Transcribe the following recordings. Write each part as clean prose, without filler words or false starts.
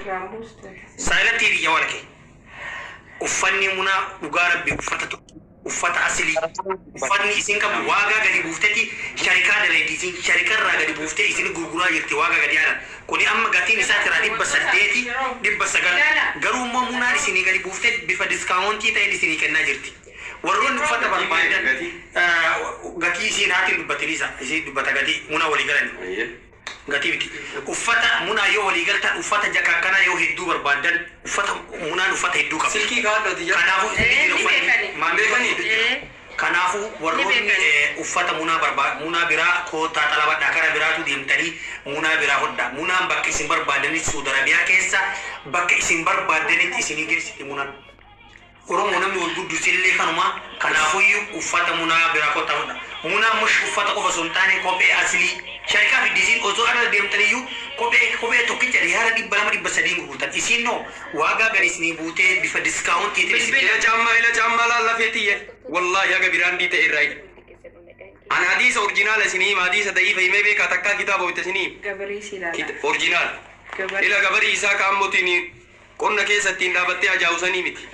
Irraan buustu. Saayilantii biyya walke. Uffanni munaa dhugaa rabbi uffata tokko uffata asilii uffanni isin qabu waagaa gadi buufteti sharikaa daleedi isin sharikarraa gadi buuftee isin gurguraa jirti waagaa gadi aanan kuni amma gatiin isaa tiraa 800 900 garuu immoo munaan isinii gadi buuftee bifa discountii ta'een isinii kennaa jirti. Warroonni uffata barbaadan gatii isiin haatiin dubbatin isa isiin dubbata gatii munaa walii galani. Gatii miti. Uffata munaa yoo walii galtan uffata jakakkanaa yoo hedduu barbaaddan uffata munaan uffata hedduu qabdi. Silkii kaadhu ati jala. Kanaafuu Ee, isin ni jira uffanni beekani. maamiltoonni hedduu jira. Ee. Kanaafuu Ni warroonni beekani. uffata munaa barbaa munaa biraa kootaa xalabadhaa kara biraatu deemtanii munaa biraa hodhaa. Munaan bakka isin barbaadanitti Suudi Arabiyaa keessa bakka isin barbaaddanitti isinii geessiti munaan. Oromoo namni wal guddisillee kanuma kanaafuyyuu uffata munaa biraa kottaa fudha. Munaa mush uffata qofa osoo hin taane kophee aslii sharikaa fiddi isiin osoo ala deemtaniyyuu kophee kophee tokkicha riyaala 200 300 gurgurtan isiin noo waagaa gadi isinii buutee bifa discountiitiin isin Bilbila. Ila caammaa ila caammaa laal lafee tiyya. Wallaahi haga biraandii ta'e irraa hidha. An hadiisa orjinaala isinii hima hadiisa da'iifa himee beekaa takkaa kitaaba wayta isinii hima. Gabarii si ilaala. Orjinaala. Gabarii. Ila gabarii isaa kaammotiin qonna keessa ittiin dhaabattee ajaa'u sanii miti.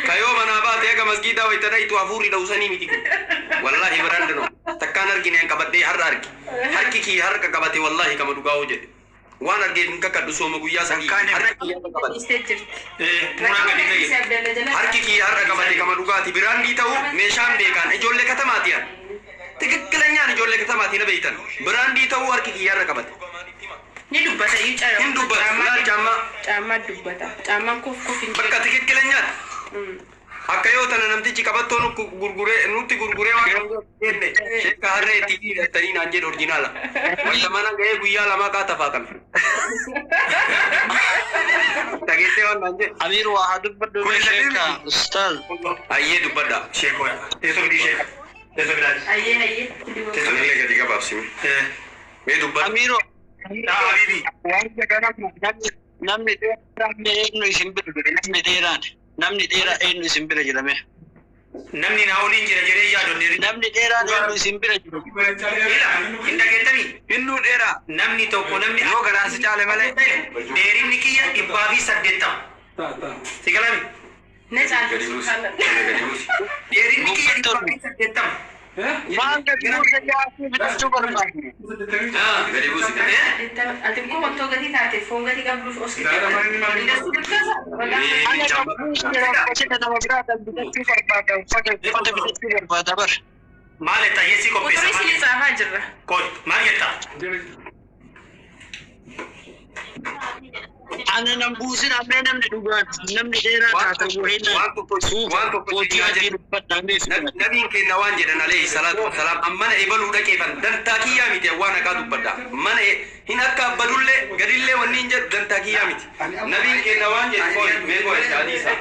Ka yoo manaa baate haga masgiidaa wayta dhayxu hafuurri dha'u sanii miti kun. Wallaahi biraan dano. Takkaan argine an qabadhee har'a arge. Harki kiyya har'a qabate wallaahi kama dhugaa hoo jedhe. Waan argeef hin kakadhu sooma guyyaa sadii. Takkaan Harki kiyya har'a qabate. Dhiistee jirti. Munaan gadi Rakkoo ta'e. Abdalla jala. Harki kiyya har'a qabate kama dhugaati. Biraandii ta'uu meeshaan beekaan ijoollee katamaati an. Tikikkilanyaan ijoollee katamaatii na beeytan. Biraandii ta'uu harki kiyya har'a qabate. Ni dubbata iyyuu caala. Hin dubbatu. Laal caammaa. Caammaa dubbata. Caammaan kuf kuf hin Bakka tikikkilanyaati. Akka yoo tana namtichi qabattoo nu gurguree nutti gurguree waan kan jenne sheekka harree itti hidhattanii naan jedhe orjinaala. Wayta mana ga'ee guyyaa lamaa qaata faaqame. Dhageettee waan naan jedhe. Amiir waa haa dubbadhu Kun mee isa sheekka miti. ustaaz. Ayyee dubbadha. Sheekoo teessoo fidii sheeka. Teessoo fidaa. Ayyee ayyee. Teessoo Anillee gadi gabaabsime. Mee dubbadhu. Amiiroo Haa habiibi. waan kana namni dheeraan eenyu isin bira jira namni dheeraan namni dheeraa eenyu isin bira jira mee Namni naa oliin jira jedhee yaadonne. namni dheeraan eenyu isin bira jira. Ila hin dhageettanii Innuu dheeraa. namni tokko namni Yoo garaan si caale malee. dheerinni kiyya 180. Si galami. Na Gadi caaltu buusi. subhaanallah. Gadi buusi. Dheerinni kiyya 180. Maal gadi buusa jaartii bitachuu barbaade. Gadi buusi. Ati kun wattoo gatii taate foon gatii qabduuf os qixxeessa. Ana kan buusa uffata nama biraa kan bitachuu barbaada uffata uffata bitachuu barbaada bar. Maal jetta yeessii qopheessa Quxurii maal isinii jetta? tsaafaa jirra. Koi maal jetta? Ana nan buusin ammee namni dhugaan namni dheeraa Waan taate tokko wayiin waan tokko suufa waan tokko kootii sitti adii jedhu. uffadhaa mee si kanatti. Nabiin keenya waan jedhan alayhi salaatu wassalaam ammana ebaluu dhaqeefan dantaa kiyyaa miti waan haqaa dubbadha. Mana hin akka abbadullee gadillee wanni hin jedhu dantaa kiyyaa miti. Nabiin keenya waan jedhu qoy mee qoy hadiisa.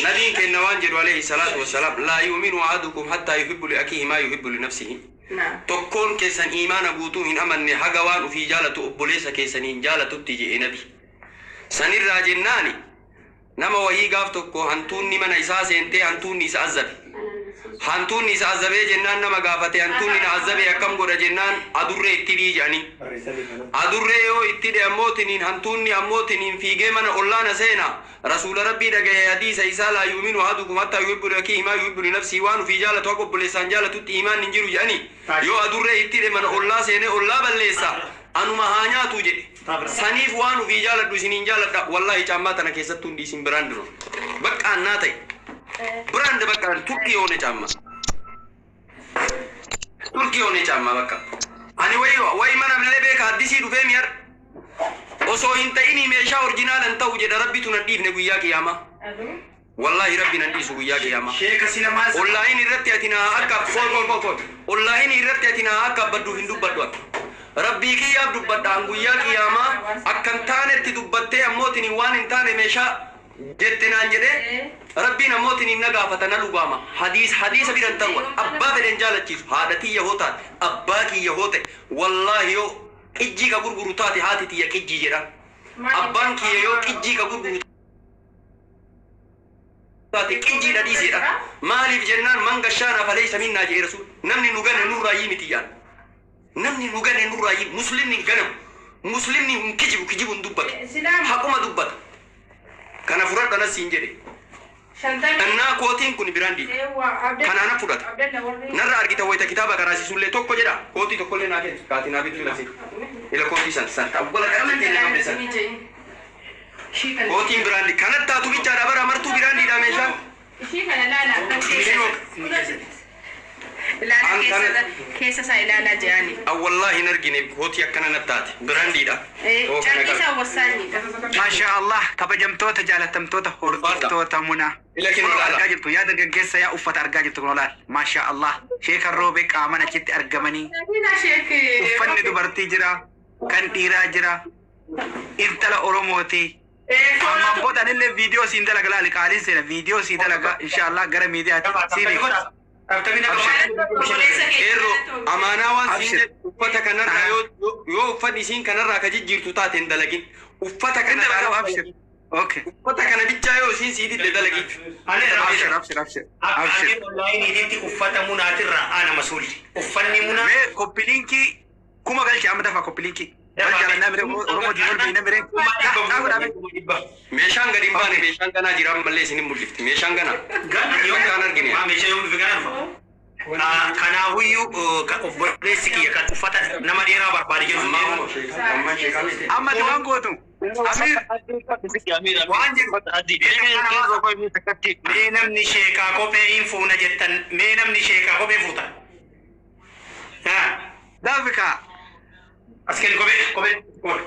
Nabiin keenya waan jedhu alayhi salaatu wassalaam laa yu'minu ahadukum hattaa yuhibbu li akiihi maa yuhibbu li nafsihi. Naa. Tokkoon keessan iimaana guutuu hin amanne haga waan ufii jaalatu obboleessa keessanii hin jaalatutti jedhe nabi. Sanirraa jennaani nama wayii gaaf tokko hantuunni mana isaa seentee hantuunni isa azzabe. Hantuunni isa azzabee jennaan nama gaafate hantuunni na azzabe akkam godha jennaan adurree itti dhii jedhanii. Adurree yoo itti dhe ammootiniin hantuunni ammootiniin fiigee mana ollaana seena rasuula rabbii dhagahe hadiisa isaa laa yu'minu ahadukum hattaa yuhibbu li akiihi maa yuhibbu li nafsihi waan ufii jaalatu haga obboleessaan jaalatutti iimaan hin jiru jedhanii yoo adurree itti dhe mana ollaa seenee ollaa balleessa anuma haa nyaatu jedhe. Saniif waan ufii jaaladhu isiniin jaaladha wallaahi caammaa tana keessattuu hundi isin biraan dura. Bakka annaa ta'e. Brand bakka Turkii yoone caamma. Turkii yoone caamma bakka. Ani wayi wayi mana illee beeka addisii dhufee miyar. Osoo hin ta'inii meeshaa orjinaalan ta'u jedha rabbitu nan dhiifne guyyaa qiyaamaa. Wallaahi rabbi nan dhiisu guyyaa qiyaamaa. Sheeka sila maal Onlaayin irratti ati naa akka qoy qoy qoy qoy. Onlaayin irratti ati naa akka abbadduuf hin dubbadhu ati. Rabbii kiyyaaf dubbadha an guyyaa qiyaamaa akka hin taanetti dubbattee ammootiin waan hin taane meeshaa jette naan jedhee rabbiin ammootiin na gaafata na lugaama. Hadiis hadiisa biran ta'u abbaa fedhen jaalachiisu haadha tiyya hoo taate abbaa kiyya hoo ta'e wallaahi yoo qijjii ka gurguru taate haati tiyya qijjii jedha. Abbaan kiyya yoo qijjii ka gurguru taate qijjiidha dhiiseedha. Maaliif jennaan man gashaana falaysa minnaa jedhe rasuul. Namni nu gane nurraa yii miti jaan. Namni nu gane nurraa muslimni hin ganamu. Muslimni hin kijibu, kijibu hin dubbatu. Silaama. Haquma dubbata. Kana fudhadhu anas siin jedhe. Shantamii. Innaa kootiin kun biraandii. Eewwa Abdalla. Kanaana fudhata. Abdalla warri. Narra argita wayita kitaaba karaasisullee tokko jedha. Kootii tokkollee naa kenni. Kaatii naa bittuu lasi. Ila kootii san san. Awwala kana ta'e qabde san. Ishii kana. Kootiin biraandii. Kanatti taatu bichaadha bara martuu biraandiidha meeshaan. Ishii kana ilaala akkan keessa. Ilaala An keessa kana- keessa isaa ilaalaa jedhani. Awwallaahi hin argine kootii akkana natti taate. Biraandiidha. Oo kana Carqii qaba. isaa wassaanidha. Maashaa Allah kabajamtoota jaalatamtoota hordoftoota munaa. Ila kennu Kunoo ilaala. argaa jirtu yaa dargaggeessa yaa uffata argaa jirtu kun olaal. Maashaa Allah sheekan roobee qaaman achitti argamanii uffanni dubartii jira kan dhiiraa jira intala Oromooti. Ammaan booda anillee viidiyoo siin dalaga laali qaaliin seena viidiyoo siin dalaga inshaallah gara miidiyaatti siin hiika. Qeerroo amaanaa waan siin Abshir. jedhu uffata kanarraa yoo uffanni isiin kanarraa ka jijjiirtu taate hin dalagin. Uffata Hin dalagaa kanarraa abshir. Okay. uffata kana bichaa yoo isiin sii didde dalagi. Abshir abshir abshir. Akka Abshir. amiir onlaayiniitti uffata munaatirraa ana masuulli. Uffanni munaa Mee koppiliinkii kuma galche amma dafa koppiliinkii. Wal jaalannaa miree Oromoo wal beekna miree. Taa godhaa Meeshaan gadi hin baane meeshaan ganaa jira ammallee isin hin mul'ifti. Meeshaan ganaa. Gana Yoo kaan argine. Maa meeshaa yoo dhufe gana dhufa. Kanaafuyyuu obboleessi kiyya kan uffata nama dheeraa barbaade jedhu. Ammaa hoo ammaa sheekaa miti. Amma ati waan gootu. Amiir Waan jedhu. Mee namni sheekaa kophee hin fuuna jettan mee namni sheekaa kophee fuuta. Haa. Daafika. As kenni kophee kophee kophee.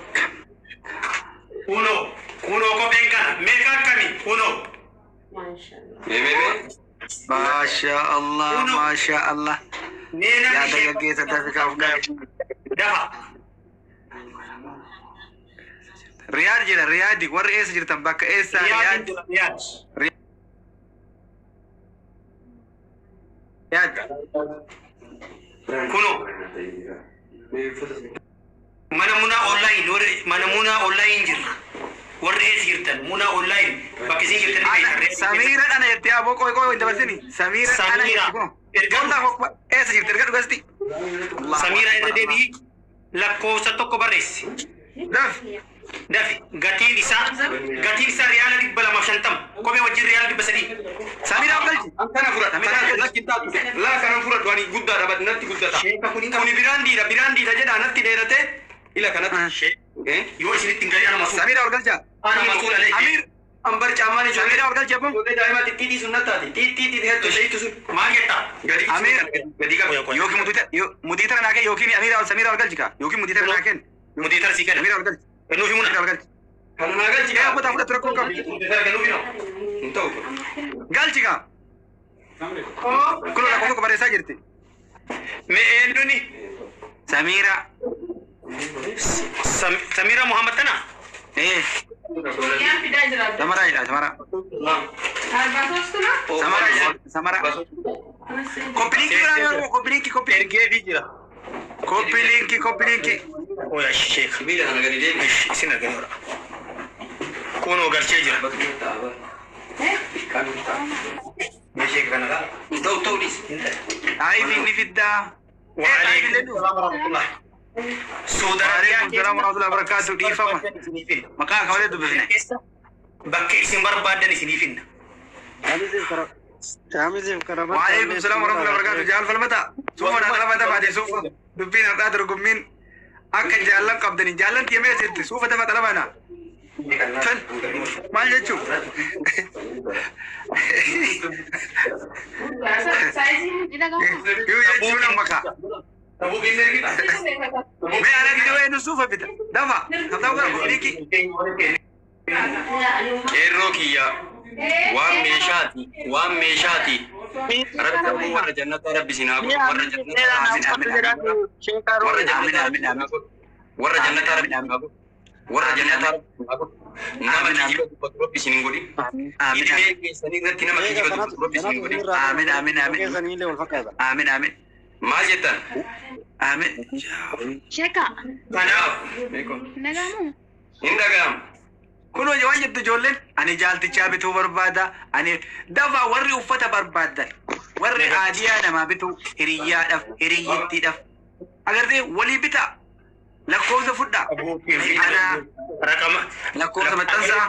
Kunoo kunoo kopheen kana meeqa akkami kunoo. Mee mee mee. Maashaa Allah maashaa Allah. Mee Yaa namni sheekaa dargaggeessa Daafika of gaari. dafa. Riyaad jira Riyaadi warri eessa jirtan bakka eessa Riyaad Riyaad Riyaad. Riyaad. Kunoo mana munaa online warri mana munaa online jirra. Warri eessa jirtan munaa online bakka isin jirtan ni beektan. Samiira dhana jettee aboo qoy qoy hin dabarsini. Samiira dhana Samiira. jetti kun. Erga- Erga eessa jirti erga dhugasti. Samiira irra deebi'i lakkoofsa tokko barreessi. Daf. Dafi gatiin isaa riyaala 250 kophee wajjin riyaala 300. Samiira of galchi. An kana fudhadha. Kana lakki hin taatu. Laa kanan fudhadhu ani guddaadha bad natti guddata. Kuni biraandiidha biraandiidha jedhaa natti dheerate ila kanatti. Eh? Yoo isinitti hin galin ana masuula. Samiira ol galcha. Ana masuula lee. Amiir. Ambar caamaan ijoollee. Samiira ol galchi aboo. Ijoollee daa'imaa xixiqqii sun natti taate. Xixiqqii hedduu isheetu sun. Maal jettaa? Gadi Amiir. gadi qabu. Yookiin mutiitara naa kenn yookiin Amiira ol Samiira ol galchi kaa yookiin mutiitara naa kenn. Mutiitara sii kenna. Amiira ol galchi. Kennuufi muna. Amiira ol galchi. Kana naa galchi Ee kaa. abbootaa fudhatu rakkoo qabu. Mutiitara kennuufi noo. Hin ta'u kun. Galchi kaa. Kun lakkoofsa tokko barreessaa jirti. Mee eenyuni? Samiira. Samiira Muhammad tana? Ee Guyyaan fidaa jira Abdalla. Samaraa jedha Samaraa. Arbaa soostuna. Samaraa jedha Samaraa. Koppiliinkii biraa yoo koppiliinkii koppiliinkii. Ergeefii jira. Koppiliinkii koppiliinkii. Oya sheek. Sibiila kana gadi deebi. Isin arginu. Kunoo galchee jira. Mee sheek kana laa. Hin ta'u ta'u dhiisi. Ayi ni fiddaa. Waalaikum salaam warahmatullah. Suudaa Waalaikum salaam warahmatullahi wabarakatuh. Dhiifama. Maqaa akka malee dubbifne. Bakka isin barbaadan isiniif hinna. Waalaikum salaam warahmatullahi wabarakatuh. Jaal falmata. Suufa dhaa falmata baate suufa. Dubbiin har'aa dorgommiin akka jaallan qabdanii jaallan tiimee jirti suufa dafa xalabana. Tol maal jechuu? Saayiziin Yoo jechuun amma kaa. Mee ana giddu eenyu suufa bita? Dafa. Namtaa gara koppiliinkii. Qeerroo kiyya waan meeshaati waan meeshaati. Rabbi ammoo warra jannataa rabbi isin haa godhu warra jannataa Amiin amiin amiin. warra Amiin jannataa amiin amiin. warra jannataa rabbi isin haa godhu warra jannataa rabbi isin haa godhu nama Amiin kijiba dubbatu rabbi isin hin godhin. amiin amiin. Ilmee keessanii irratti nama kijiba dubbatu rabbi isin hin godhin. Amiin amiin amiin. Amiin amiin. Maal jettan? Amiin. Sheeka, Kanaaf nagaamoo? hin dhaga'amu. Kunoo waan jettu ijoolleen ani jaaltichaa bituu barbaada ani dafa warri uffata barbaadan warri aadiyaa namaa bituu hiriyyaadhaaf hiriyyittiidhaaf Agartee walii bitaa. Lakkoofsa fudhaa. Ana Raqama. lakkoofsa maxxansaa.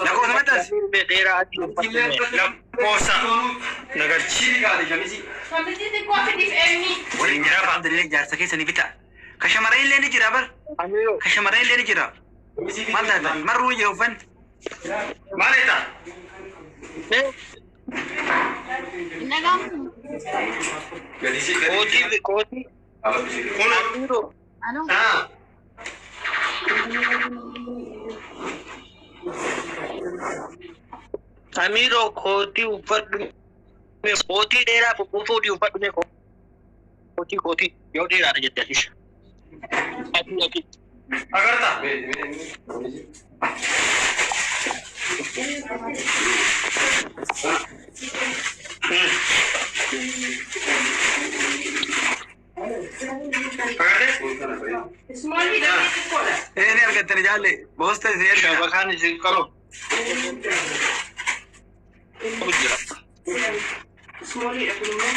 Lakkoofsa maxxansi. Lakkoofsa. Nagarchi. Shamizii xiqqoo fidiif emmi. Waliin jira alhamdulillah jaarsa keessanii bitaa. Ka shamarran illee ni jira bar. Ka shamarran illee ni jira. Maal taata? Marruu ni jira uffanni. Maal eeta? Nagamu. Kootii kootii. Kun. Alo. Ah. Amiiroo kootii uffadhu. Kootii dheeraa fuudhii uffadhu mee kootii kootii yoo dheeraadha jette atis. Adii adii. Agarta. Agarte? Ismoolii damee xiqqoodha. Ee ni argattani jaalle. Boosta isin ergina. Shabakaan isin qabu. Jira. Ismooliidha kun immoo.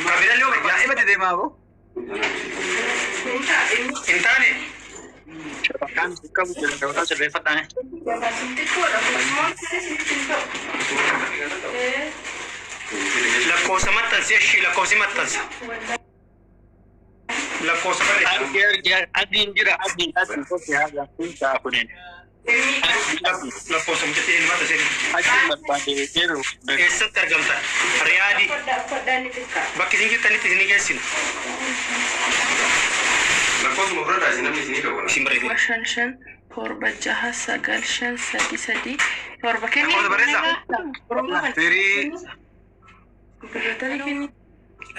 Kabilallee yoo barbaade. Ajaa'ibatti deemaa boo. Kun ta'a inni. Hin taane. Shabakaan isin qabu jira. Shabakaan sirreeffadhaan. Xiqqoodha kun ismoolii sitti hin ta'u. Lakkoofsa maxxansi ishii lakkoofsi maxxansa. Lakkoofsa barreessa. Adiin jira adiin adiin kooti haala kun ta'a kunin. Emmi. Lakkoofsa mucattii inni maxxanse. Adiin barbaade jiru. Eessatti argamta? Riyaadii. Uffadhaa uffadhaa inni xiqqaa. Bakki isin jirtanitti isin geessinu. Lakkoofsuma fudhadhaa isin namni isinii dawwala. Isin barreeffama. 5 5 7 6 9 5 3 3 7 kenni. Lakkoofsa barreessaa. Firii. Birratanii kenni.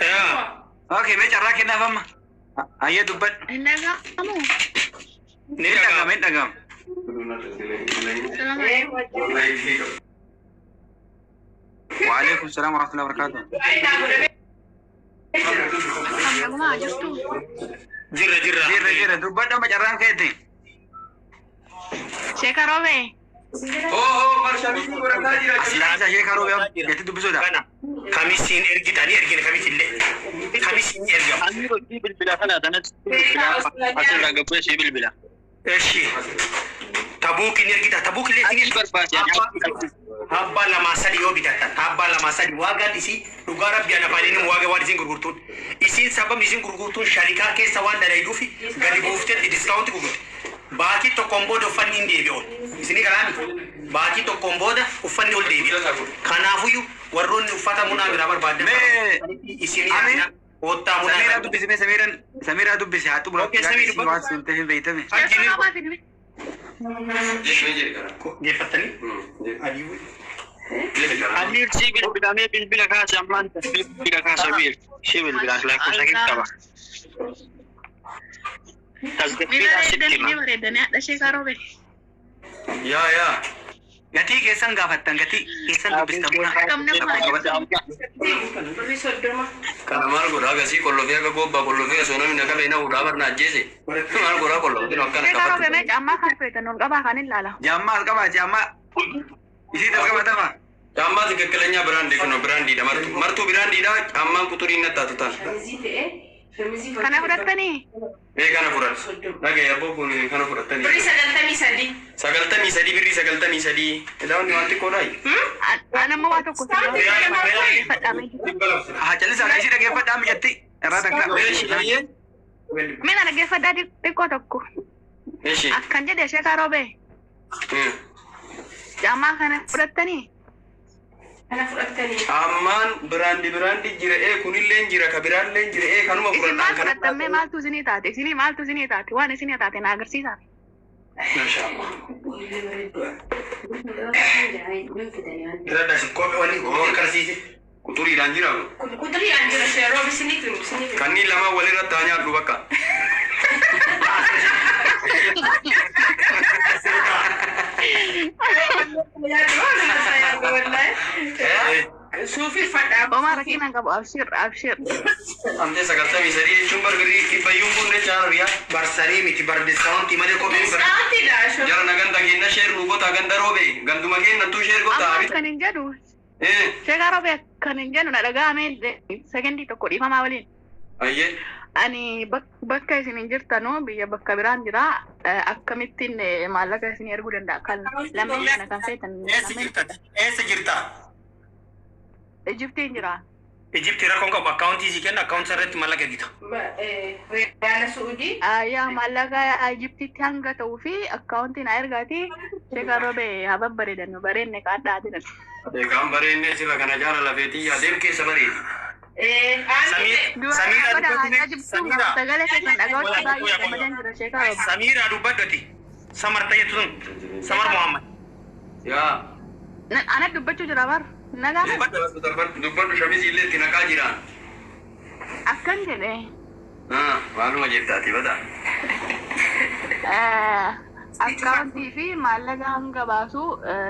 Yaa. Okay, mee carraa kennaaf amma. Ayyee dubbadhu. Nagamu. Ni Hin dhaga'ama. dhaga'ama hin dhaga'ama. Salaam alaikum. Waalaikum salaam warahmatullahi wabarakatuh. Akkam nagumaa jirtu? Jirra jirra. Jirra jirra dubbadhu amma carraan keetti. Sheeka Roobee. Oo marshamii godhataa jira. Asilaa sheekaa roobee jetti dubbisuudha. Kana kamisiin ergitanii ergina kamisillee. Kamisiin ergama. Amiiroo sii bilbila kana kanatti bilbila asirraa gabbee sii bilbila. Eshi. Tabuukin ergita. Tabuukillee isin Adii ergita. barbaade. Abbaa lamaa sadi yoo bitattan abbaa lamaa sadi waagaan isii dhugaa rabbi ana afaaniin waaga waan isin gurgurtuun isiin sababni isin gurgurtuun sharikaa keessa waan dalayduufi gadi buuftetti diskaawunti gurgurte baatii tokkoon booda uffanni hin deebi'u isinii kalaami baatii tokkoon booda uffanni ol deebi'a kanaafuyyuu warroonni uffata munaa biraa barbaadan Mee isinii Amiin. koottaa munaa Samiiraa irraa dubbisi mee Samiiraan Samiiraa dubbisi haa xumura. Okay, Samii dubbadhu. Waan sun ta'e beeytame. Sheeka Roobaa fidime. geeffattanii adii Amiir sii bilbila mee bilbila kaase ammaan bilbila kaase Amiir sii bilbila lakkoofsa kee qaba. Ni Tasgabbiidhaan sitti bareedanii hima. ni bareedanii hadha Sheeka Roobee. Yaa yaa. Gatii keessan gaafattan gatii keessan dubbistan buna. Akkam nagumaa jirtu? Birrii 30. Kana maal godhaa gasii qollofee akka gobbaa qollofee osoo namni na qabee na hudhaa barna ajjeese. Maal godhaa qollofee akkana Sheeka Roobee qabatu. mee caammaa kan feetan ol qabaa kan ilaala. Jaammaa as qabaa jaammaa. Isii tas qabatama. Caammaa ትክክለኛ ብራንድ ነው ብራንዲidha martuu martuu biraandiidha caammaan quxuriin nattaatu ta'a. Shamizii ta'ee shamizii Kana fudhattanii? Mee kana fudhadhu. Dhagaye abboo kun kana fudhattanii. Birrii 93. 93 birrii 93. Ilaawwanni waan xiqqoodhaayi. An amma waa tokko dhaggeeffadhaa mee. Haa callisaa isii dhaggeeffadhaa mijatti. Irraa takka. Eeshi. Mee na dhaggeeffadhaa xiqqoo tokko. Eeshi. Akkan jedhe Sheeka Roobee. Caammaa kana fudhattanii? Kana fudhattanii. Caammaan biraandi biraandi jira ee kunillee jira ka biraallee jira ee kanuma Isin maal fudhadhaan kana. fudhattan mee maaltu isinii taate? Isinii maaltu isinii taate? Waan isinii taate na agarsiisaa. Irra isin kophee waliin kophee karsiise. Quxuriidhaan jira. Quxuriidhaan jira Sheek Roobi isinii kennu isinii kennu. Kanneen lamaan walirra taa nyaadhu bakka. Suufii uffadhaa. Homaa rakkina qabu abshir abshir. Amtee 93 jechuun bar birrii dhibbayyuun kun jecha riyaa. Barsarii miti bar diskaawuntii malee kopheen bar. Diskaawuntiidha. Jara na ganda kenna sheer nu gota ganda roobe ganduma kenna tu sheer gota. Amma akkan hin jedhu Eh Sheeka Roobee akkan hin jedhu na dhaga'amee sekendii tokko dhiifamaa waliin. Ayyee. Ani bakka isin hin jirtanuu biyya bakka biraan jira. Akkamittiin maallaqa isin erguu danda'a? Kan lameen kana kan feetan Eessa lameen. jirta? Eessa jirta? Ijiptiin jira. Ijiptii rakkoon qabu akkaawuntii sii kenna, akkaawuntii irratti maallaqa ergita. Riyaala Suudii. Yaa maallaqa Ijiptiitti hanga ta'uu fi akkaawuntiin na ergaati. Sheeka Roobee haa babbareedan, nu bareenne kaadhaa jedhan. Eegaan bareennee sila kana jaala lafeetii yaadeem keessa bareedi. Samiira Dura dubbadhu. haajaa Samiira. sagalee keessan dhaga'utti baay'ee gammadeen jira, Sheeka Roobee. Samiira dubbadhuti. Samar ta'etu sun. Samar Muhammad. Yaa. Ana dubbachuu jira bar. Nagaa Dubbadhu, shamizii illee itti naqaa jiraan. Akkan jedhe. Maaluma jettaati bada. Akkaawuntii fi maallaqa hanga baasu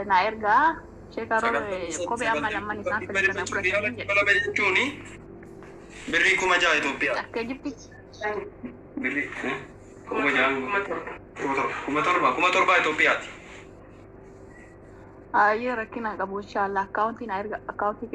na ergaa. Sheeka Roobee kophee amma lamman isaan filatan fudhatanii jedhe. Lama jechuuni birrii 6,000 Itoophiyaa. Akka Ijiptitti. Birrii 6,000, 7,000, 7,000 Itoophiyaati. Ayyee, rakkina qabu, inshallah akkaawuntii na erga akkaawuntii.